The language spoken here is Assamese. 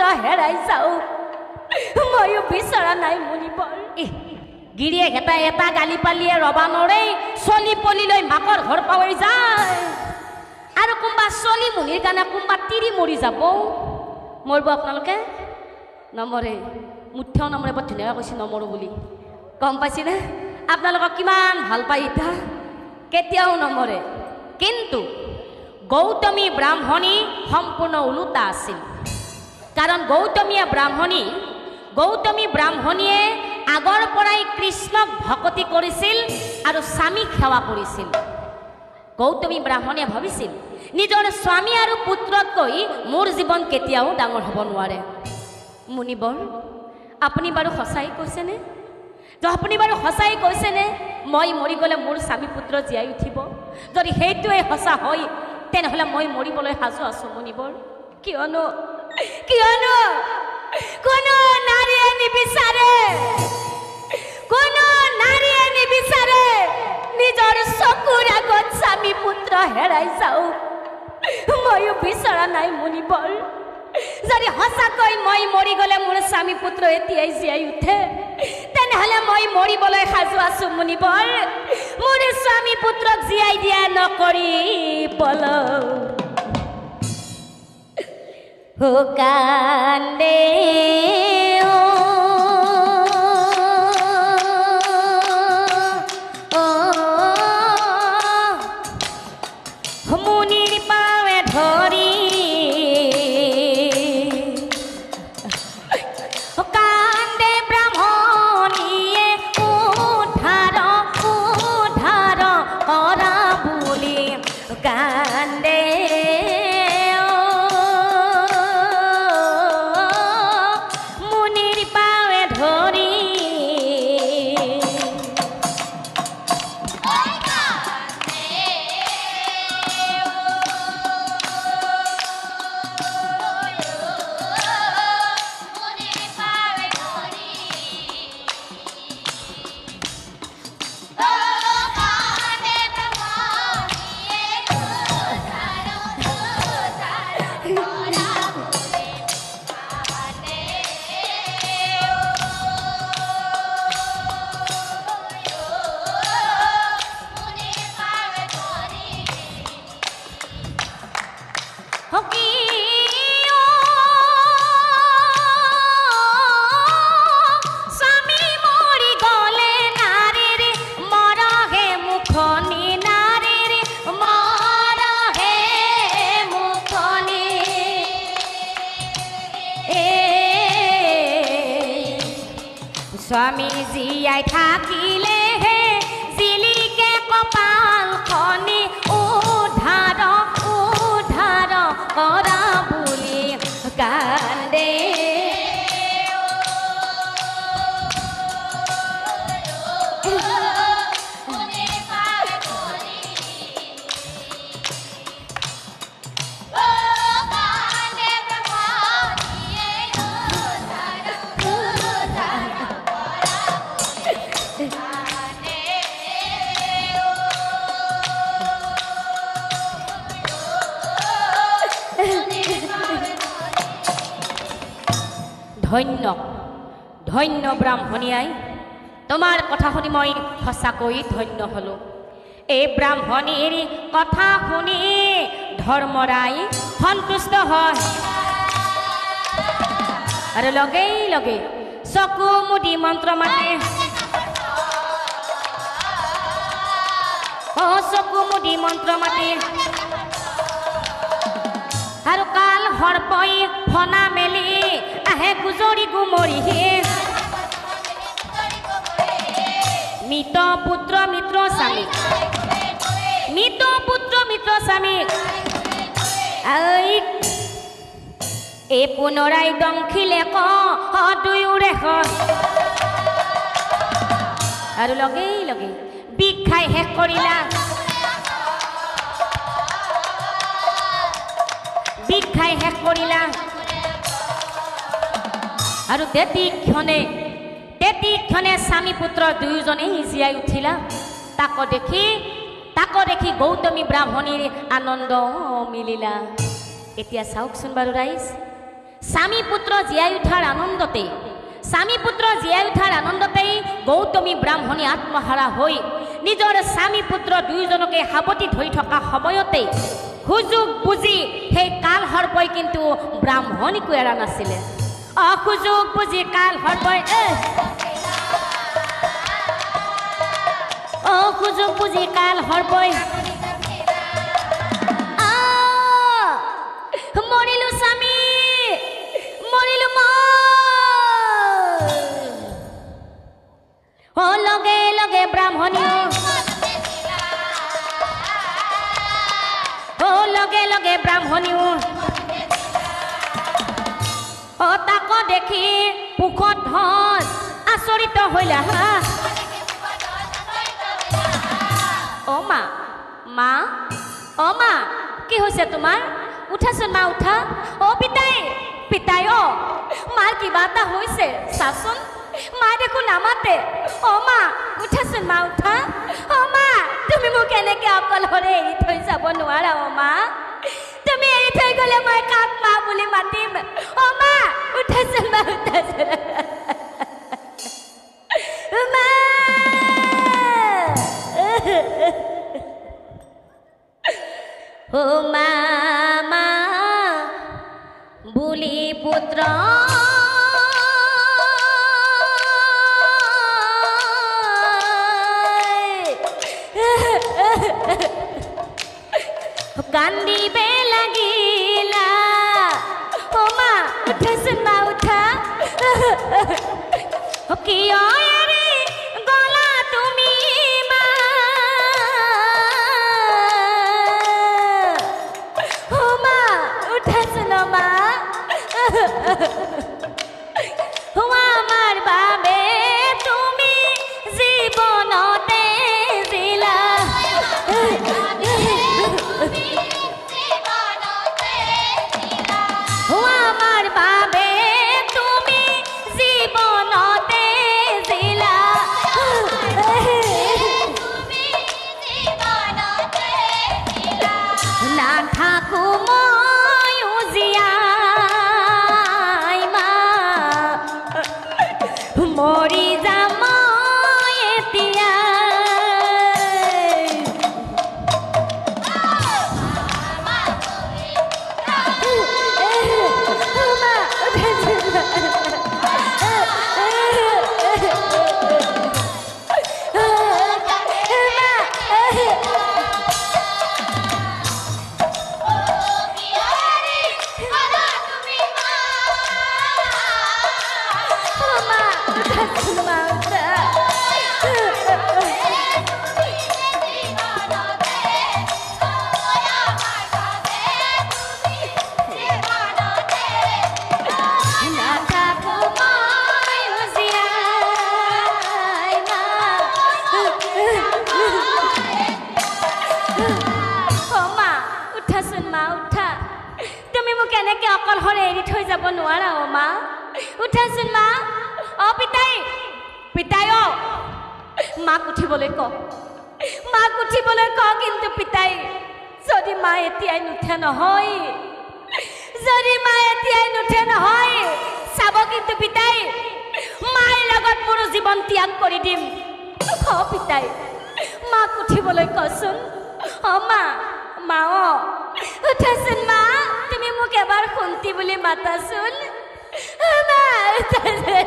পুত্ৰ হেৰাই যাওক, ময়ো বিচৰা নাই মুনিবৰ। গিৰিয়েক এটা এটা গালি পালিয়ে ৰবা নৰে, চলি পলি লৈ মাকৰ ঘৰ পাৱৈ যায়। আৰু কোনোবা চলি মুনিৰ কাৰণে কোনোবা তিৰি মৰি যাব, মৰিব আপোনালোকে? নমৰে, মুঠেও নমৰে। বৰ ধুনীয়াকৈ কৈছে নমৰো বুলি, গম পাইছেনে? আপোনালোকক কিমান ভাল পায় এতিয়া, কেতিয়াও নমৰে। কিন্তু গৌতমী ব্ৰাহ্মণী সম্পূৰ্ণ ওলোটা আছিল। কাৰণ গৌতমী ব্ৰাহ্মণীয়ে আগৰ পৰাই কৃষ্ণক ভকতি কৰিছিল আৰু স্বামীক সেৱা কৰিছিল। গৌতমী ব্ৰাহ্মণীয়ে ভাবিছিল নিজৰ স্বামী আৰু পুত্ৰতকৈ মোৰ জীৱন কেতিয়াও ডাঙৰ হ'ব নোৱাৰে। মুনিবৰ, আপুনি বাৰু সঁচাই কৈছেনে? আপুনি বাৰু সঁচাই কৈছেনে মই মৰি গ'লে মোৰ স্বামী পুত্ৰ জীয়াই উঠিব? যদি সেইটোৱে সঁচা হয় তেনেহ'লে মই মৰিবলৈ সাজু আছোঁ মুনিবৰ। কিয়নো কিয়নো কোনো নাৰীয়ে নিবিচাৰে, কোনো নাৰীয়ে নিবিচাৰে নিজৰ চকুৰ আগত স্বামী পুত্ৰ হেৰাই যাওক। ময়ো বিচৰা নাই মুনিবৰ। যদি সঁচাকৈ মই মৰি গ'লে মোৰ স্বামী পুত্ৰ এতিয়াই জীয়াই উঠে, তেনেহ'লে মই মৰিবলৈ সাজু আছোঁ মুনিবৰ। মোৰ স্বামী পুত্ৰক জীয়াই দিয়া নকৰি পল কান্দে। মুনিৰ পাৱে ধৰি কান্দে ব্ৰাহ্মণীয়ে, উদ্ধাৰ উদ্ধাৰ কৰা বুলি কান্দে। মুনিৰ পাৱে ধৰি স্বামী মৰি গ'লে নাৰীৰ মৰহে মুখনি, নাৰীৰ মৰহে মুখনি। স্বামী জীয়াই থাকিলেহে জিলিকে কপালখনি, উদ্ধাৰ উদ্ধাৰ কৰা বুলি কান্দে। ধন্য ধন্য ব্ৰাহ্মণীয়াই, তোমাৰ কথা শুনি মই সঁচাকৈ ধন্য হলো। এই ব্ৰাহ্মণীৰ কথা শুনি ধৰ্মৰাই সন্তুষ্ট হয় আৰু লগেই লগে চকু মুদি মন্ত্ৰ মাতে। অ চকু মুদি মন্ত্ৰ মাতে আৰু কাল সৰ্পই ফনা মেলি আহে গুজৰি গুমৰি। মৃত পুত্ৰ মিত্ৰ স্বামী, মৃত পুত্ৰ মিত্ৰ স্বামী এই পুনৰাই দংখিলে ক দুয়োৰে আৰু লগেই লগে বিষ খাই শেষ কৰিলা, বিষ খাই শেষ কৰিলা। আৰু তেতিক্ষণে স্বামী পুত্ৰ দুয়োজনেই জীয়াই উঠিলা। তাকো দেখি গৌতমী ব্ৰাহ্মণীৰ আনন্দ মিলিলা। এতিয়া চাওকচোন বাৰু ৰাইজ, স্বামী পুত্ৰ জীয়াই উঠাৰ আনন্দতেই, স্বামী পুত্ৰ জীয়াই উঠাৰ আনন্দতেই গৌতমী ব্ৰাহ্মণী আত্মহাৰা হৈ নিজৰ স্বামী পুত্ৰ দুয়োজনকে সাৱটি ধৰি থকা সময়তেই সুযোগ বুজি সেই কাল সৰ্পই কিন্তু ব্ৰাহ্মণীকো এৰা নাছিলে। অসুযোগ বুজি কাল সৰ্পই, অসুযোগ বুজি কাল সৰ্পই, মৰিলো স্বামী, মৰিলো মই। অ লগে লগে ব্ৰাহ্মণীও, অ লগে লগে ব্ৰাহ্মণীও, অ তাক দেখি পুখত ধন আচৰিত হইলা। হা অ মা, মা, অ মা, কি হৈছে তোমাৰ? উঠাচোন মা, উঠা। অ পিতাই, পিতাই, অ মাৰ কিবা এটা হৈছে, চাচোন। মা দেখোন নামাতে। অ মা, উঠাচোন মা, উঠা। অ মা, তুমি মোক এনেকে অকলশৰে এৰি থৈ যাব নোৱাৰা। অ মা, তুমি এৰি থৈ গ'লে মই কাক মা বুলি মাতিম? অ মা, উঠাচোন মা, উঠাচোন মা। ও মা মা বুলি পুত্ৰ কান্দিবে লাগিলা। ও মা, উঠাচোন মা, উঠা। কিয় এৰি গলা তুমি মা? ও মা, উঠাচোন মা। আমাৰ বাবে তুমি জীৱনতে জিলা, আমাৰ বাবে তুমি জীৱনতে জিলা। নাথাকো ময়ো জীয়াই মা, মৰি যাম মই এতিয়া। মা, মা, উঠাচোন মা, উঠা। নাথাকো ময়ো জীয়াই মা। অ মা, উঠাচোন মা, উঠা। তুমি মোক এনেকে অকলশৰে এৰি থৈ যাব নোৱাৰা। অ মা, উঠাচোন মা। অ পিতাই, পিতাই, অ মাক উঠিবলৈ ক, মাক উঠিবলৈ ক। কিন্তু পিতাই, যদি মা এতিয়াই নুঠে নহয়, যদি মা এতিয়াই নুঠে নহয়, চাব কিন্তু পিতাই, মাৰ লগত মোৰ জীৱন ত্যাগ কৰি দিম। অ পিতাই, মাক উঠিবলৈ কচোন। অ মা, মা, অ উঠাচোন মা। তুমি মোক এবাৰ শুন্তি বুলি মাতাচোন। মা, উঠাচোন।